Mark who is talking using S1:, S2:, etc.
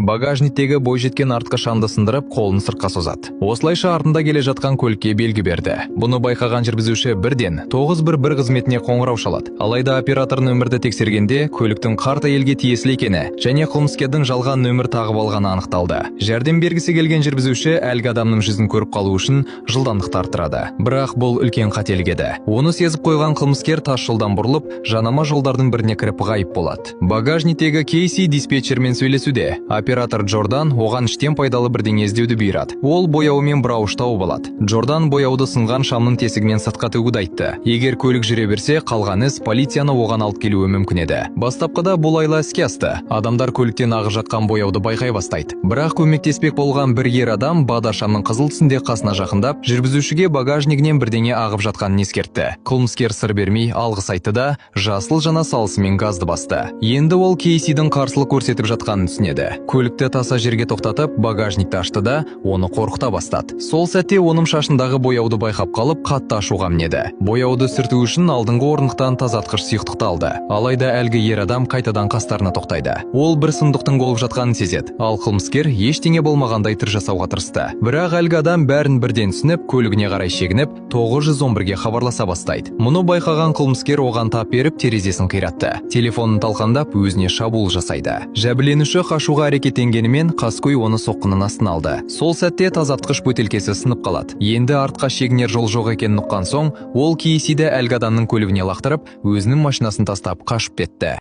S1: Багажниктегі бойжеткен артқы шамды сындырып, қолын сыртқа созады. Осылайша артында келе жатқан көлікке белгі берді. Бұны байқаған жүргізуші бірден 911 қызметіне қоңырау шалады. Алайда оператор нөмірді тексергенде, көліктің қарт әйелге тиесілі екені және қылмыскердің жалған нөмір тағып алғаны анықталды. Жәрдем бергісі келген жүргізуші әлгі адамның жүзін көріп қалу үшін жылдамдықты арттырады. Бірақ бұл үлкен қателік еді. Оны сезіп қойған қылмыскер тас жолдан бұрылып, жанама жолдардың біріне кіріп ғайып болады. Багажниктегі Кейси диспетчермен сөйлесуде. Оператор Джордан оған іштен пайдалы бірдеңе іздеуді бұйырады. Ол бояуымен бұрауыш тауып алады. Джордан бояуды сынған шамның тесігінен сыртқа төгуді айтты. Егер көлік жүре берсе, қалған іс полицияны оған алып келуі мүмкін еді. Бастапқыда бұл айла іске асты. Адамдар көліктен ағып жатқан бояуды байқай бастайды. Бірақ көмектеспек болған бір ер адам бағдаршамның қызыл түсінде қасына жақындап, жүргізушіге багажнигінен бірдеңе ағып жатқанын ескертті. Қылмыскер сыр бермей алғыс айтты да, жасыл жана салысымен газды басты. Енді ол Кейсидің қарсылық көрсетіп жатқанын түсінеді. Көлікті таса жерге тоқтатып, багажникті ашты да, оны қорқыта бастады. Сол сәтте оның шашындағы бояуды байқап қалып, қатты ашуға мінеді. Бояуды сүрту үшін алдыңғы орындықтан тазартқыш сұйықтықты алды. Алайда әлгі ер адам қайтадан қастарына тоқтайды. Ол бір сұмдықтың болып жатқанын сезеді. Ал қылмыскер ештеңе болмағандай түр жасауға тырысты. Бірақ әлгі адам бәрін бірден түсініп, көлігіне қарай шегініп, 911-ге хабарласа бастайды. Мұны байқаған қылмыскер оған тап беріп, терезесін қиратты. Телефонын талқандап, өзіне шабуыл жасайды. Жәбірленуші қашуға әрекеттенгенімен, қаскөй оны соққының астына алды. Сол сәтте тазартқыш бөтелкесі сынып қалады. Енді артқа шегінер жол жоқ екенін ұққан соң, ол Кейсиді әлгі адамның көлігіне лақтырып, өзінің машинасын тастап қашып кетті.